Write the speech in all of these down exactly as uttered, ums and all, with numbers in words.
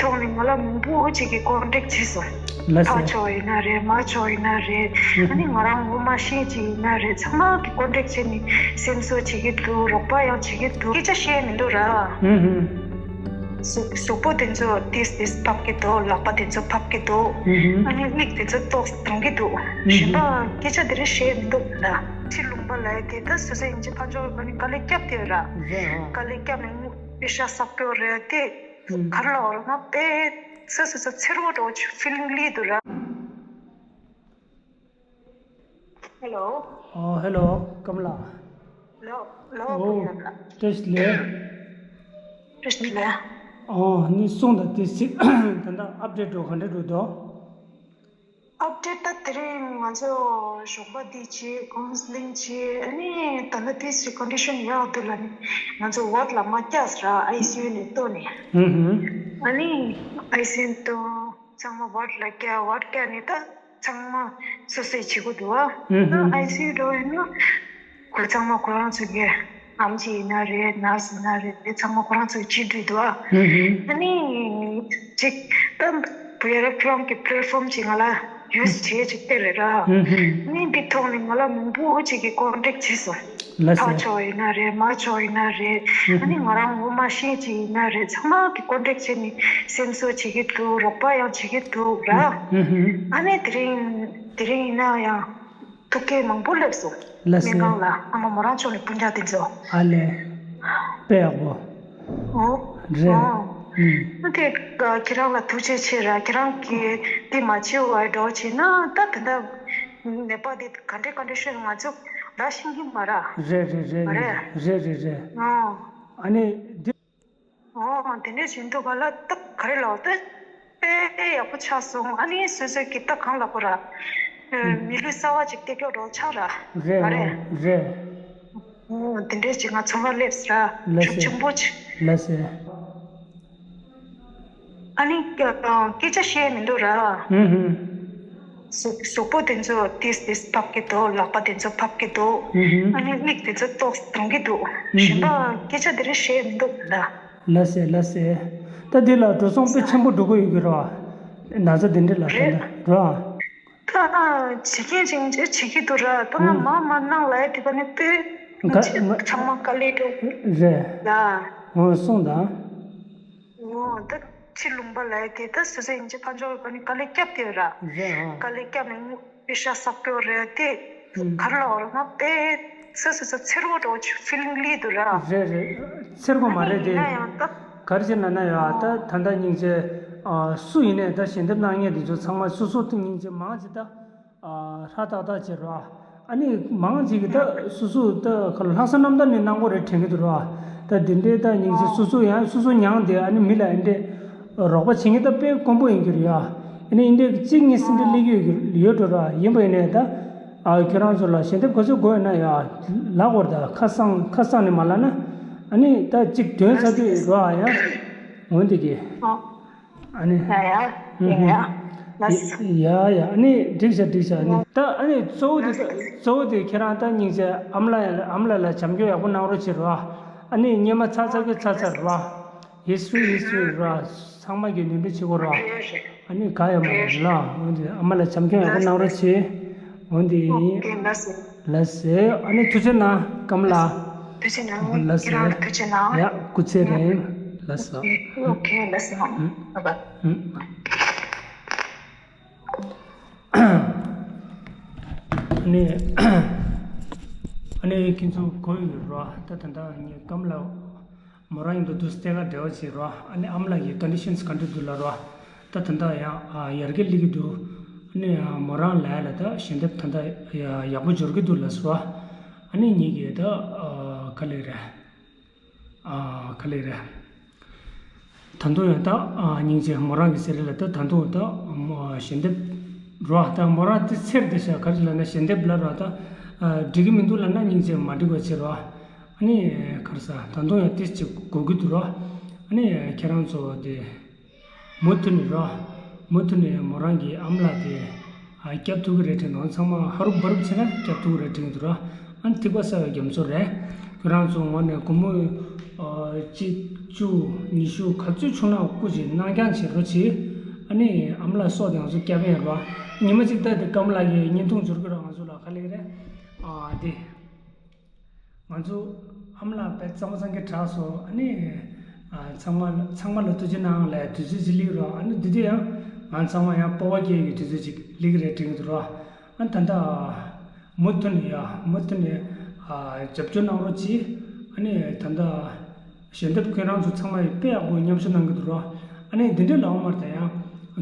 ཐོག་ནས་ང་ལ་མང་པོ་ཅིག་གིས་ཀོན་ཊེག་བྱས་སོང་། ལགས་ཕ་སོ། ཕྱོགས་ཡིན་ན་རེད། མ་ཕྱོགས་ཡིན་ན་རེད། ཨ་ནི་ང་རང་ངོ་མ་ཤེས་ཅིག་ཡིན་ན་རེད། ཚང་མ་གིས་ཀོན་ཊེག་བྱས་ནས་སེམས་གསོ་བྱེད་ཀྱི་འདུག་རོགས་པ་ཡང་བྱེད་ཀྱི་འདུག་སྐད་ཆ་བཤད་མི་འདུག་ར། ཧུམ་ཧུམ། གཟུགས་གཟུགས་པོ་དེ་ཚོ་ཏིས་ཏིས་ཕབ་ཀྱི་འདུག་ལག་པ་དེ་ཚོ་ཕབ་ཀྱི་འདུག་ཧུམ་ཧུམ། ཨ་ནི་མིག་དེ་ཚོ་ཏོག་ཙམ་གྲོང་གི་འདུག་ཧུམ་ཧུམ། གཞན་པ་སྐད་ཆ་དེ་རིགས་བཤད་མི་འདུག་ད། ཕྱི་ལུང་པ་ལ་དེ་ད་སོ་སོའི་ཡིན་གཅིག་ཕ་ཇོ་ཨ་ནི་དཀའ་ལས་བརྒྱབ་དེ་ར། རེད་ཨ། དཀའ་ལས་བརྒྱབ་ནས་དངུལ་པེ་ཤ་བསགས་ཀྱི་རེད་དེ། ཧུམ། ག་རེ་ལབ་ར་ན་དཔེ་སོ་སོ་སོ་ཚེ་རོགས་འགྲོ་ཆུ་ཕི་ལིང་ལི་འདུག་ར། ཧེ་ལོ། ཨོ་ཧེ་ལོ། ཀམ་ལགས། ལོ་ལོ། ཨོ། ཀམ་ལགས། བཀྲ་ཤིས་བདེ་ལེགས། བཀྲ་ཤིས་བདེ་ལེགས། ཨོ་ནི་གསུངས་དང་དེ་སྲིད་ད་ལྟ་ཨབ་ཌེཊ་འགྲོ་ག་འདྲ་འགྲོ་འདུག་ཨབ་ཌེཊ་ད་དེ་རིང་ང་ཚོ་ཞོགས་པ་འདི་བྱས་ཀའུན་སི་ལིང་བྱས། ཨ་ནི་ད་ལྟ་དེ་སྲིད་ཀོན་ཌི་ཤན་ཡག་འདུག་ལ་ནི་ང་ཚོ་ཝར་ཌི་ལ་མ་བསྐྱལ་ར། ཨའི་སི་ཡུ་ནས་བཏོན་ནས། ཧུམ་ཧུམ། ཨ་ནི་ཨའི་སི་ཡུ་ནས་བཏོན། ཚང་མ་ཝར་ཌི་ལ་བསྐྱལ། ཝར་ཌི་བསྐྱལ་ནས་ད་ཚང་མ་སོ་སོས་བྱེད་དགོས་འདུག་ཨ། ཧུམ་ཧུམ། ཨའི་སི་ཡུ་འགྲོ་ཡིན་ན་ཁོ་ཚང་མ་ཁོ་རང་ཚོ་གི་ཨམ་ཆི་ཡིན་ན་རེད། ནར་སི་ཡིན་ན་རེད། དེ་ཚང་མ་ཁོ་རང་ཚོ་གི་བྱེད་འདོད་འདུག་ཨ། ཧུམ་ཧུམ། ཨ་ནི་ཅིག་ད་བུ་ཡ་ར་ཁྱོད་རང་གི་པི་ལེཊ་ཕོམ་ཅིག་ང་ལ་ཡུ་སི་བྱེད་ཅིག་སྟེར་རེད་ར། ཧུམ་ཧུམ། ཨ་ནི་འདི་ཐོག་ནས་ང་ལ་མང་པོ་ཅིག་གིས་ཀོན་ཊེག་བྱས་སོང་། ལགས་སོ། ཕ་ཕྱོགས་ཡིན་ན་རེད། མ་ཕྱོགས་ཡིན་ན་རེད། ཨ་ནི་ང་རང་ངོ་མ་ཤེས་ཅིག་ཡིན་ན་རེད། ཚང་མ་གིས་ཀོན་ཊེག་བྱས་ནས་སེམས་གསོ་བྱེད་ཀྱི་འདུག་རོགས་པ་ཡང་བྱེད་ཀྱི་འདུག་ར། ཨ་ནི་དེ་རིང་དེ་རིང་ཡིན་ན་ཡང་ཐུགས་འགན་མང་པོ་སླེབས་སོང་། ལགས་སོ། སྨན་ཁང་ལ་ཨ་མ་མོ་རང་ཕྱོགས་ནས་སྤུན་ཀྱག་དེ་ཚོ། ཨ་ལས། དཔེ་ཡག་པོ། ཨོ། རེད། ཨོ། ཨུམ། ཨ་དེ་ཁྱེད་རང་ལ་ཐུགས་རྗེ་ཆེ་ར། ཁྱེད་རང་གིས་དེ་མ་བྱེད་པ་འགྲོ་བྱས་ན་ད་དེ་འདྲ་ནད་པ་དེ་ག་འདྲའི་ཀོན་ཌི་ཤན་ང་ཚོ་ད་ཤེས་ཀྱི་མ་ར། རེད་རེད་རེད། མ་རེད། རེད་རེད་རེད། ཨོ། ཨ་ནི་འདི། ཨོ་དེ་འདྲ་བྱེད་འདུག་ག་ལ་ད་ག་རེ་ལབ་ད་དཔེ་ཡག་པོ་ཆགས་སོང་། ཨ་ནི་སོ་སོའི་གི་ད་གང་ལབ་དགོས་ར། ཨུམ། མི་ལུས་གསར་བ་ཅིག་སྟེར་རྒྱུ་འདྲ་ཆགས་ར། རེད། མ་རེད། རེད། ཨོ་དེ་འདྲས་ཅིག་ང་ཚོར་བ་སླེབས་ར། ལགས་སོ། ཤུགས་ཆེན་པོ་ཅིག་ལགས་སོ། ཨ་ནི་སྐད་ཆ་བཤད་མི་འདུག་ར། ཧུམ་ཧུམ། གཟུགས་གཟུགས་པོ་དེ་ཚོ་ཏིས་ཏིས་ཕབ་ཀྱི་འདུག་ལག་པ་དེ་ཚོ་ཕབ་ཀྱི་འདུག་ཧུམ་ཧུམ། ཨ་ནི་མིག་དེ་ཚོ་ཏོག་ཙམ་གྲོང་གི་འདུག་ཧུམ་ཧུམ། གཞན་པ་སྐད་ཆ་དེ་རིགས་བཤད་མི་འདུག་ད། ལགས་སོ་ལགས་སོ། ད་འདི་ལ་འགྲོ་སོང་དཔེ་ཆེན་པོ་འགྲོ་གི་ཡོད་ཀྱི་ར། ན་ཚ་དེ་འདྲ་ལ་རེད། ད་ལྟ་ར། ད་བྱེད་མཁན་ཅིག་ཅིག་བྱེད་ཀྱི་འདུག་ར། ད་ང་ཧུམ། མ་མ་གནང་ལབ་ཡ་དེ་ག་ནས་དཔེ་ང་ཚོ་ཚང་མ་དཀའ་ལས་འགྲོ་གི་རེད། ལ། འོ་གསུངས་དང་། འོ་ད་ཕྱི་ལུང་པ་ལ་དེ་ད་སོ་སོ་ཡིན་གཅིག་ཕ་ཇོ་ག་ནས་དཀའ་ལས་བརྒྱབ་དེ་ར། རེད་ཨ། དཀའ་ལས་བརྒྱབ་ནས་དངུལ་པེ་ཤ་བསགས་ཀྱི་རེད་དེ། ཧུམ། ག་རེ་ལབ་ར་ན་དཔེ་སོ་སོ་སོ་ཚེ་རོགས་འདྲ་བོ་ཅིག་ཕི་ལིང་ལི་འདུག་ར། རེད་རེད། ཚེ་རོགས་མ་རེད་དེ། ཡིན་ན་ཡང་ད། ག་རེ་བྱས་ན་ན་ཡ་ད་ད་ལྟ་སྙིང་རྗེ། ཨ་སུ་ཡིན་ནའི་ད་ཞལ་འདེབས་གནང་མཁན་དེ་ཚོ་ཚང་མ་སོ་སོ་ད་སྙིང་རྗེ་མང་ཅིག་ད། ཨ་ཧྲ་ཏག་ཏག་བྱེད་རོགས། ཨ་ནི་མང་ཅིག་གིས་ད་སོ་སོ་ད་ག་ལྷག་བསམ་རྣམ་དག་ནས་གནང་དགོས་རེད་དྲན་གྱི་འདུག་རོགས། ད་དེ་འདྲའི་ད་སྙིང་རྗེ་སོ་སོ་ཡང་སོ་སོ་མྱངས་ཏེ་ཨ་ནི་མི་ལ་ཨེ་འདྲས་རོགས་པ་བྱེད་མཁན་ད་དཔེ་དཀོན་པོ་ཡིན་གྱི་རེད་ཡ། ཨ་ནི་ཨེ་འདྲས་གཅིག་གཉིས་སེ་འདྲ་སླེབས་ཡོད་ཀྱི་ཡོད་འགྲོ་རོགས། ཡིན་པ་ཡིན་ནའི་ད། ཨ་ཁྱོད་རང་ཚོ་ལ་ཞལ་འདེབས་ག་ཚོད་དགོས་ཡོད་ན་ཡ། ལབ་དགོས་རེད། ད་ཁ་སང་ཁ་སང་ནས་མ་ལབ་ན། ཨ་ནི་ད་གཅིག་དོན་ཚ་དུས་རོགས་ཨ་ཡ། འོན་ཏེ་གི། ཨ་ནི། ཡ་ཡ། ཡ་ཡ། ལགས། ཡ་ཡ། ཨ་ནི་འགྲིག་བྱ་འགྲིག་བྱ། ཨ་ནི་ད་ཨ་ནི་གཙོ་བོ་དེ་གཙོ་བོ་དེ་ཁྱེད་རང་ད་སྙིང་རྗེ་ཨ་མ་ལགས་ཨ་མ་ལགས་ལ་བྱམས་སྐྱོང་ཡག་པོ་གནང་རོགས་བྱེད་རོགས། ཨ་ནི་སྙེ་མ་ཚ་ཚ་གི་ཚ་ཚ་རོགས། ཧི་སི་ཊོ་རི་ཧི་སི་ཊོ་རི་རོགས། ཚང་མ་གིས་ནོར་འཁྲུལ་བྱེད་དགོས་རོགས། ཨ་ནི་ག་ཡོད་མ་རེད་ལ། འོན་ཏེ་ཨ་མ་ལགས་བྱམས་སྐྱོང་ཡག་པོ་གནང་རོགས་བྱེད། འོན་ཏེ། ལགས་སེ། ཨ་ནི་ཐུགས་རྗེ་གནང་ཀམ་ལགས། ཐུགས་རྗེ་གནང་། ལགས་སེ། ཁྱེད་རང་ལ་ཐུགས་རྗེ་གནང་། ཡ་སྐུ་ཚེ་རིང་། ལགས་སོ། ཨོ་ཁེ་ལགས་སོ། ཨ་ནི། ཨ་ནི་ཁྱེད་ཚོ་གོ་ཡོད་རོགས། ད་ད་ལྟ་ངས་ཀམ་ལགས། མོ་རང་ཡིན་དུས་དུས་སྟེ་ག་འབྲེལ་བ་བྱེད་རོགས། ཨ་ནི་ཨ་མ་ལགས་ཀྱི་ཀོན་ཌི་ཤན་ག་འདྲ་འདུག་ལབ་རོགས། ད་ད་ལྟ་ཡང་ཡར་རྒྱས་སླེབས་ཀྱི་འདུག་ཨ་ནི་མོ་རང་ལ་ཡ་ལ་ད་ཞལ་འདེབས་ད་ལྟ་ཡག་པོ་འབྱོར་གྱི་འདུག་ལབ་སོང་། ཨ་ནི་ངེད་ཀྱིས་ད་ག་ལེ་རེད། ག་ལེ་རེད། ད་དུང་ཡང་ད་སྙིང་རྗེ་མོ་རང་གི་ཟེར་ལ་ད་ད་དུང་ད་ཞལ་འདེབས་རོགས། ད་མོ་རང་དེ་ཚེར་དེ་ཤ་ག་རེ་ལབ་ན་ཞལ་འདེབས་ལབ་རོགས། ད་འགྲིག་གི་མི་འདུག་ལབ་ན་སྙིང་རྗེ་མ་འགྲིག་པ་བྱེད་རོགས། ཨ་ནི་ཁར་ས་ད་དུང་ཡང་ཏིས་ཅིག་དགོས་ཀྱི་འདུག་རོགས། ཨ་ནི་ཁྱེད་རང་ཚོ་དེ་མུ་མཐུད་ནས་རོགས། མུ་མཐུད་ནས་མོ་རང་གི་ཨ་མ་ལགས་དེ་སྐྱབས་ཐུབ་ཀྱི་རེད་དྲན་ནོ། ཚང་མ་ཧ་རུབ་བ་རུབ་བྱས་ན་སྐྱབས་ཐུབ་ཀྱི་རེད་དྲན་གྱི་འདུག་རོགས། ཨ་ནི་ཐིགས་པ་གསར་བའི་རྒྱ་མཚོ་རེད། ཁྱོད་རང་ཚོ་ངོ་ནས་སྒོར་མོ་གཅིག་ ཤུ་ཉི་ཤུ་ག་ཚོད་བྱུང་ན་སྐུ་མཁྱེན་གནང་རྐྱང་བྱེད་རོགས་གྱིས། ཨ་ནི་ཨ་མ་ལགས་སྲོག་དེ་ང་ཚོ་སྐྱབས་ཡས་རོགས། ཉི་མ་གཅིག་ལྟ་དེ་ཀམ་ལགས་ཀྱིས་བརྙན་ཐུང་འཛུལ་གི་རོགས། ང་ཚོ་ལ་ག་ལེ་རེད། ཨ་དེ། ང་ཚོ་ཨ་མ་ལགས་དཔེ་གཙང་མ་གཙང་གི་དྲག་སོང་། ཨ་ནི་ཨ་ཚང་མ་ཚང་མ་ལ་ཐུགས་རྗེ་གནང་ལབ་དུས་ཚོད་ཅིག་སླེབས་རོགས། ཨ་ནི་འདི་དུས་ཡང་ང་ཚང་མ་ཡང་སྤོབས་པ་སྐྱེ་གི་དུས་ཚོད་ཅིག་སླེབས་ཀྱི་རེད་དྲན་གྱི་འདུག་རོགས། ཨ་ད་ལྟ་མུ་མཐུད་ནས་ཡ་མུ་མཐུད་ནས་ཨ་རྒྱབ་སྐྱོར་གནང་རོགས་གྱིས། ཨ་ནི་ད་ལྟ་ཞལ་འདེབས་ཁྱོད་རང་ཚོ་ཚང་མ་ཡིས་དཔེ་ཡག་པོ་མཉམ་ཞུགས་གནང་གི་འདུག་རོགས། ཨ་ནི་འདི་འདྲའི་ལའོ་མར་དང་ཡང་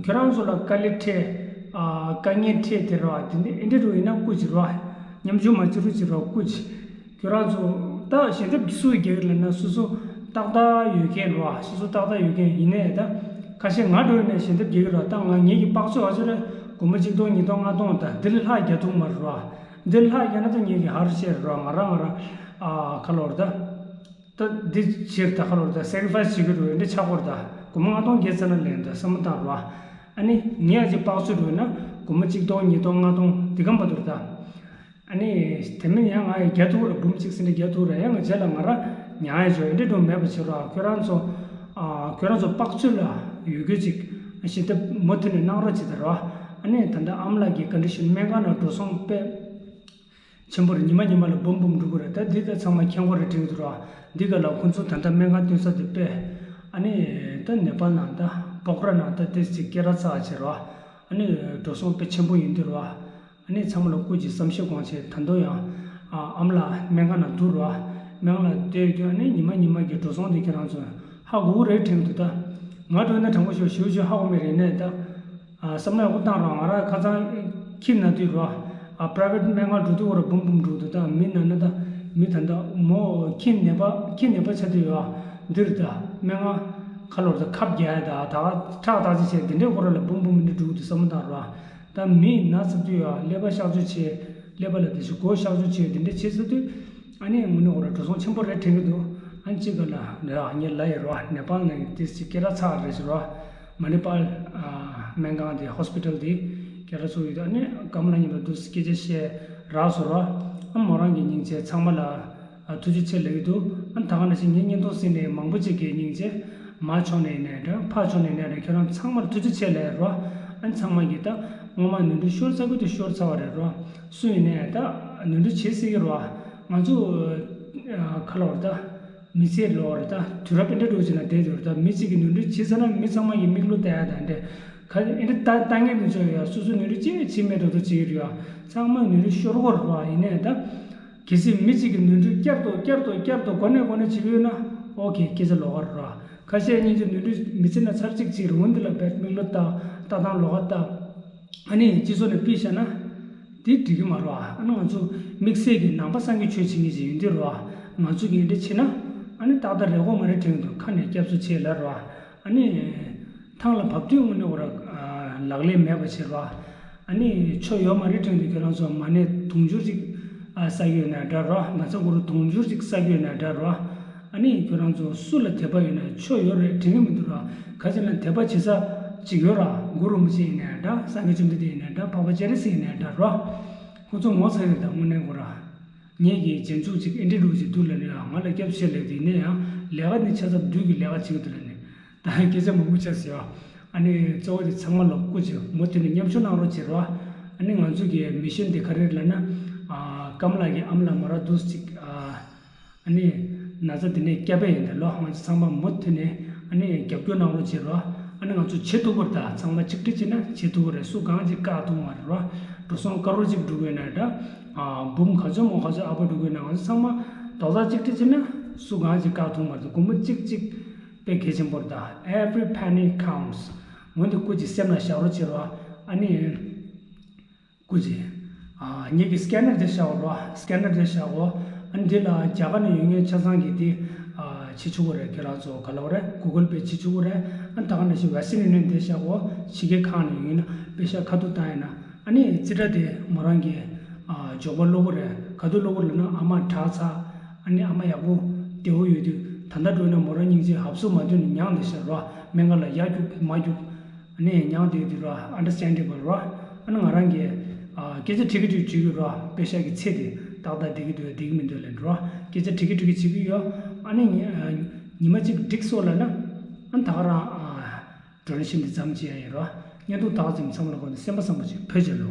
ཁྱོད་རང་ཚོ་ལ་དཀའ་ལས་འཕྲད། ཨ་དཀའ་ངལ་འཕྲད་དེ་རོགས། འདི་འདྲའི་ཨེ་འདྲའི་རུ་ཡིན་ན་སྐུ་མཁྱེན་རོགས། མཉམ་ཞུགས་མ་བྱེད་རོགས་གྱིས་རོགས་སྐུ་མཁྱེན། ཁྱོད་རང་ཚོ་ད་ཞལ་འདེབས་སུ་རྒྱག་གི་ལབ་ན་སོ་སོ་ཏག་ཏག་ཡོད་མཁན་རོགས། སོ་སོ་ཏག་ཏག་ཡོད་མཁན་ཡིན་ནའི་ད་ཁ་ཤས་ང་འགྲོ་ཡིན་ནའི་ཞལ་འདེབས་རྒྱག་གི་རོགས། ད་ང་ངེད་ཀྱི་དཔག་ཚོད་ཨ་ཚོད་རེ་སྒོར་མོ་གཅིག་སྟོང་ཉིས་སྟོང་ལྔ་སྟོང་ད་འདི་ལས་ལྷག་རྒྱག་ཐུབ་མ་རེད་རོགས། འདི་ལས་ལྷག་རྒྱག་ན་ད་ངེད་ཀྱི་ཧར་ཤེར་རོགས། ང་རང་ང་རང་ཨ་ཁ་ལོར་ད། ད་འདི་ཕྱིར་ད་ཁ་ལོར་ད་སེ་ཀྲི་ཕའི་སི་བྱེད་དགོས་འགྲོ་འདི་ཆགས་སྐོར་ད་སྒོར་མོ་ལྔ་སྟོང་བརྒྱད་ཙམ་ན་ལེན་ད་བསམ་བློ་བཏང་རོགས། ཨ་ནི་ངས་ཨ་ཅེ་དཔག་ཚོད་འགྲོ་ན་སྒོར་མོ་གཅིག་སྟོང་ཉིས་སྟོང་ལྔ་སྟོང་འདི་གམ་པ་འདུག་ད། ཨ་ནི་དེ་མིན་ཡང་ང་ཡི་རྒྱ་ཐུག་ར་འབུམ་གཅིག་ཟིན་ཏེ་རྒྱ་ཐུག་ར་ཡང་ང་རྗེས་ལ་ང་ར་ཉང་ཡ་ཇོ་འདི་འགྲོ་མེད་པ་བྱེད་རོགས། ཁྱོད་རང་ཚོ་ཨ་ཁྱོད་རང་ཚོ་དཔག་ཚོད་ལ་ཡོད་རྒྱུ་ཅིག་ཞིབ་ལྟ་མུ་མཐུད་ནས་གནང་རོགས་བྱེད་ད་རོགས། ཨ་ནི་ད་ལྟ་ཨ་མ་ལགས་ཀྱི་ཀོན་ཌི་ཤན་སྨན་ཁང་ནང་འགྲོ་སོང་དཔེ། ཆེན་པོ་རེད། ཉི་མ་ཉི་མ་ལ་འབུམ་འབུམ་འགྲོ་གི་རེད། ད་འདི་ད་ཚང་མ་མཁྱེན་གོ་རེད་དྲན་གྱི་འདུག་ར། འདི་ག་ལ་ཁོང་ཚོ་ད་ལྟ་སྨན་ཁང་སྟོན་ས་དེ་དཔེ། ཨ་ནི་ད་ནེ་པཱལ་ནང་ད་པོག་ར་ནང་ད་ཏེ་ཅིག་སྐད་གྲགས་ཚ་བ་བྱེད་ར། ཨ་ནི་འགྲོ་སོང་དཔེ་ཆེན་པོ་ཡིན་འདུག་ར། ཨ་ནི་ཚང་མ་ལ་སྐུ་མཁྱེན་བསམ་ཤེས་དགོངས་བྱས། ད་དུང་ཡང་ཨ་ཨ་མ་ལགས་སྨན་ཁང་ནང་འདུག་ར། སྨན་ཁང་ལ་བསྡད་ཡོད་དུས་ཨ་ནི་ཉི་མ་ཉི་མ་གི་འགྲོ་སོང་དེ་ཁྱེད་རང་ཚོ་ཧ་གོ་གི་རེད་དྲན་གྱི་འདུག་ད་ང་འགྲོ་ན་དྲང་པོ་ཞུ་ཞུ་ཞུ་ཧ་གོ་མེད་རེད་ནས་ད། ཨ་བསམ་བློ་ཡག་པོ་བཏང་རོགས། ང་རང་ཁ་སང་ཁྱི་ན་དུས་རོགས། ཨ་པ་རའི་ཝེ་ཊི་སྨན་ཁང་འགྲོ་དུས་ཁོ་ར་འབུམ་འབུམ་འགྲོ་འདུག་ད་མི་ན་ན་ད་མི་ད་ད་མོ་ཁྱི་ནད་པ་ཁྱི་ནད་པ་ཆགས་དུས་ཡོད། འདིར་ད་སྨན་ཁང་ཁ་ལོར་ད་ཁབ་རྒྱག་ཡ་ད་ད་ཁྲག་བརྟག་དཔྱད་བྱས་དེ་འདྲའི་ཁོ་ར་ལ་འབུམ་འབུམ་འདི་འགྲོ་འདུག་བསམ་བློ་བཏང་རོགས། ད་མི་ན་ཚབ་དུས་ཡོད་ཀླད་པ་གཤག་བཅོས་བྱས་ཀླད་པ་ལ་དེ་བཞིན་མགོ་གཤག་བཅོས་བྱས་དེ་འདྲ་བྱས་ཚར་དུས། ཨ་ནི་དངོས་གནས་ཁོ་ར་འགྲོ་སོང་ཆེན་པོ་རེད་དྲན་གྱི་འདུག་ཨ་ནི་གཅིག་ག་ལ་ལ་ངས་ལབ་ཡོད་རོགས། ནེ་པཱལ་ནང་གི་ཏི་སི་སྐད་གྲགས་ཚ་བ་རེད་ཟེར་རོགས། མ་ནི་པཱལ་ཨ་སྨན་ཁང་དེ་ཧོ་སི་པི་ཏལ་དེ་སྐད་གྲགས་ཚུགས་ཡོད། ཨ་ནི་ཀམ་ལ་ཉིན་ལ་འདུག་སྐད་ཆ་བཤད་རག་སོང་རོགས། ཨ་མོ་རང་གི་སྙིང་རྗེ་ཚང་མ་ལ་ཨ་ཐུགས་རྗེ་ཆེ་ལབ་ཀྱི་འདུག་ཨ་ནི་ད་ག་ནང་བཞིན་ངའི་བརྙན་ཐུང་གཟིགས་ནས་མང་པོ་ཅིག་གི་སྙིང་རྗེ་མར་ཕྱོགས་ནས་ཡིན་ནའི་འདྲ་ཕར་ཕྱོགས་ནས་ཡིན་ནའི་འདྲ་ཁྱོད་རང་ཚང་མར་ཐུགས་རྗེ་ཆེ་ལབ་རོགས། ཨ་ནི་ཚང་མ་གིས་ད་སྔོན་མ་ནོར་འཁྲུལ་ཤོར་ཚར་དགོས་དེ་ཤོར་ཚར་བ་རེད་རོགས། སུ་ཡིན་ནའི་ད་ནོར་འཁྲུལ་བྱེད་སྲིད་ཀྱི་རོགས། ང་ཚོ་ཨ་ཁ་ལོ་རེད་ད། མི་ཚེ་ལོ་རེད་ད། དུས་རབས་འདི་འདྲ་འགྲོ་བྱས་ན་བསྡད་དུས་རེད་ད། མི་གཅིག་གིས་ནོར་འཁྲུལ་བྱས་ཚར་ན་མི་ཚང་མ་གིས་མིག་ལོག་བལྟ་ཡ་དང་འདྲ། ག་འདི་འདྲ་ལྟ་ལྟ་མཁན་དེ་ཚོ་ཡ་སོ་སོ་ནོར་འཁྲུལ་ཅི་ཡང་བྱས་མེད་འགྲོ་འགྲོ་བྱེད་ཀྱི་རེད་ཡ། ཚང་མ་ནོར་འཁྲུལ་ཤོར་གྱི་རེད་བ། ཡིན་ནའི་ད། གལ་སྲིད་མི་གཅིག་གིས་ནོར་འཁྲུལ་བསྐྱར་དུ་བསྐྱར་དུ་བསྐྱར་དུ་གོ་ནས་གོ་ནས་བྱེད་ཀྱི་ཡོད་ན་ཨོ་ཁེ་སྐད་ཆ་ལོགས་ཀ་རེད་བ། ཁ་ཤས་སྙིང་རྗེ་ནོར་འཁྲུལ་མི་བྱེད་ན་ཚར་གཅིག་བྱེད་རུང་འདི་ལ་བས་མིག་ལོག་ལྟ་ལྟ་སྟངས་ལོགས་ཀ་ལྟ། ཨ་ནི་སྤྱི་ཚོགས་ནས་ཕུད་བཞག་ན་དེ་འགྲིག་གི་མ་རེད་བ། ཨ་ནི་ང་ཚོ་དམིགས་བསལ་གྱི་ནང་པ་སངས་རྒྱས་ཆོས་བྱེད་མཁན་ཞིག་ཡིན་དུས་རེད་བ། ང་ཚོ་གིས་འདི་བྱེད་ན་ཨ་ནི་ཏག་ཏག་རེད་གོ་མ་རེད་དྲན་གྱི་འདུག་ཁ་ནས་སྐྱབས་སུ་མཆི་ལབ་རེད་བ། ཨ་ནི་ཐང་ལ་བབས་དུས་དངོས་གནས་ཁོ་ར་ལག་ལེན་མེད་པ་བྱེད་རེད་བ། ཨ་ནི་ཆོ་ཡོད་མ་རེད་དྲན་དུས་ཁྱོད་རང་ཚོ་མ་ཎི་དུང་ཕྱུར་ཅིག་ཨ་བསགས་ཡོད་ན་འདྲ་རོ། མ་ཚང་གུ་རུ་དུང་ཕྱུར་ཅིག་བསགས་ཡོད་ན་འདྲ་རོ། ཨ་ནི་ཁྱོད་རང་ཚོ་སུ་ལ་དད་པ་ཡོད་ན་ཆོ་ཡོད་རེད་དྲན་གྱི་མི་འདུག་ར། ག་ཅི་ལ་དད་པ་བྱེད་ས་ཅིག་ཡོད་ར། གུ་རུ་རིན་པོ་ཆེ་ཡིན་ནའི་འདྲ། སངས་རྒྱས་བཅོམ་ལྡན་འདས་ཡིན་ནའི་འདྲ། འཕགས་པ་སྤྱན་རས་གཟིགས་ཡིན་ནའི་འདྲ་རོ། ཁོ་ཚོ་ངོ་ཚ་ཡོད་ད་དངོས་གནས་ཁོ་ར། ངེད་ཀྱི་རྗེས་འཇུག་ཅིག་ཨེ་འདྲི་འདྲ་ཅིག་འདུག་ལབ་ནས་ང་ལ་སྐྱབས་བྱེད་ལབ་དུས་ནས་ཡང་ལས་ཀ་ནི་ཆ་ཚང་བདུད་ཀྱི་ལས་ཀ་བྱེད་ཀྱི་འདུག་ལབ་ནས། ད་སྐད་ཆ་མང་པོ་ཆགས་ཟེར་བ། ཨ་ནི་གཙོ་བོ་དེ་ཚང་མ་ལ་སྐུ་མཁྱེན་མུ་མཐུད་ནས་མཉམ་ཞུགས་གནང་རོགས་བྱེད་རོགས། ཨ་ནི་ང་ཚོ་གི་མི་ཤན་དེ་ག་རེ་རེད་ལབ་ན། ཨ་ཀམ་ལགས་ཀྱི་ཨ་མ་ལགས་མོ་རང་འདུག་ཅིག་ཨ་ནི་ན་ཚ་དེ་ནས་སྐྱོབ་པ་ཡིན་ད་ལོ། ང་ཚོ་ཚང་མ་མུ་མཐུད་ནས་ཨ་ནི་རྒྱབ་སྐྱོར་གནང་རོགས་བྱེད་རོགས། ཨ་ནི་ང་ཚོ་བྱེད་ཐུབ་པར་ད་ཚང་མ་གཅིག་སྒྲིལ་བྱས་ན་བྱེད་ཐུབ་ཀྱི་རེད། སུ་གང་ཅིག་བཀག་ཐུབ་མ་རེད་རོགས། འགྲོ་སོང་ཀ་རོར་གཅིག་འགྲོ་དགོས་ན་འདྲ། ཨ་འབུམ་ག་ཚོད་མོ་ག་ཚོད་ཨ་ཕ་འགྲོ་དགོས་ན་ང་ཚོ་ཚང་མ་རྡོག་རྩ་གཅིག་སྒྲིལ་བྱས་ན་སུ་གང་ཅིག་བཀག་ཐུབ་མ་རེད། སྒོར་མོ་གཅིག་གཅིག་དཔེ་གལ་ཆེན་པོ་རེད་ད། Every penny counts. འོན་ཏེ་སྐུ་མཁྱེན་སེམས་ལ་བཞག་རོགས་བྱེད་རོགས། ཨ་ནི་སྐུ་མཁྱེན། ཨ་ངེད་ཀྱི་སི་ཀེ་ནར་དེ་བཞག་རོགས། སི་ཀེ་ནར་དེ་བཞག་གོ། ཨ་ནི་འདི་ལ་རྒྱ་གར་ནས་ཡོང་མཁན་ཆ་ཚང་གིས་དེ་ཨ་བྱེད་ཆོག་གི་རེད། ཁྱེད་རང་ཚོ་ག་ལབ་དགོས་རེད། གུ་གལ་པེ་བྱེད་ཆོག་གི་རེད། ཨ་ནི་ད་ག་ནང་བཞིན་ཝེ་སི་ཊན་ཡུ་ནི་ཡན་དེ་བཞག་གོ། ཕྱི་རྒྱལ་ཁག་ནས་ཡོང་ཡིན་ན་པེ་ཤག་ཁ་ཐུག་བཏང་ཡིན་ན། ཨ་ནི་རྩིས་ཁྲ་དེ་མོ་རང་གི་ཨ་འབྱོར་པ་སློག་གི་རེད། ག་དུས་སློག་གི་རེད་ལབ་ན་ཨ་མ་དྲག་ཚར། ཨ་ནི་ཨ་མ་ཡག་པོ་བདེ་བོ་ཡོད་དུས་ད་ལྟ་འགྲོ་ཡིན་ན་མོ་རང་སྙིང་རྗེ་ཧབ་སུ་མ་འདུག་ནས་མྱངས་བསྡད་ཤག་རོ། སྨན་ཁང་ལ་ཡར་རྒྱུག་མར་རྒྱུག་ཨ་ནི་མྱངས་བསྡད་དུས་རོ། Understandable རོ། ཨ་ནི་ང་རང་གིས་ཨ་སྐད་ཆ་དྲི་གི་དྲི་གི་བརྗོད་ཀྱི་རོ། པེ་ཤག་གི་ཚད་དེ་ཏག་ཏག་བསྡད་ཀྱི་འདུག་བསྡད་ཀྱི་མི་འདུག་ལབ་རོ། སྐད་ཆ་དྲི་གི་དྲི་གི་བྱེད་ཀྱི་ཡོད། ཨ་ནི་ངས། ཉི་མ་གཅིག་འགྲིག་སོང་ལབ་ན་ཨ་ནི་ད་ག་རང་ཨ་ཌོ་ནེ་ཤན་འདི་ཙམ་བྱེད་ཡ་ཡིན་རོ། བརྙན་ཐུང་ད་ག་ཙམ་ཚང་མ་ལ་གོ་ནས་སེམས་པ་བཟང་པོ་ཅིག་ཕུལ་བྱ་ལོ།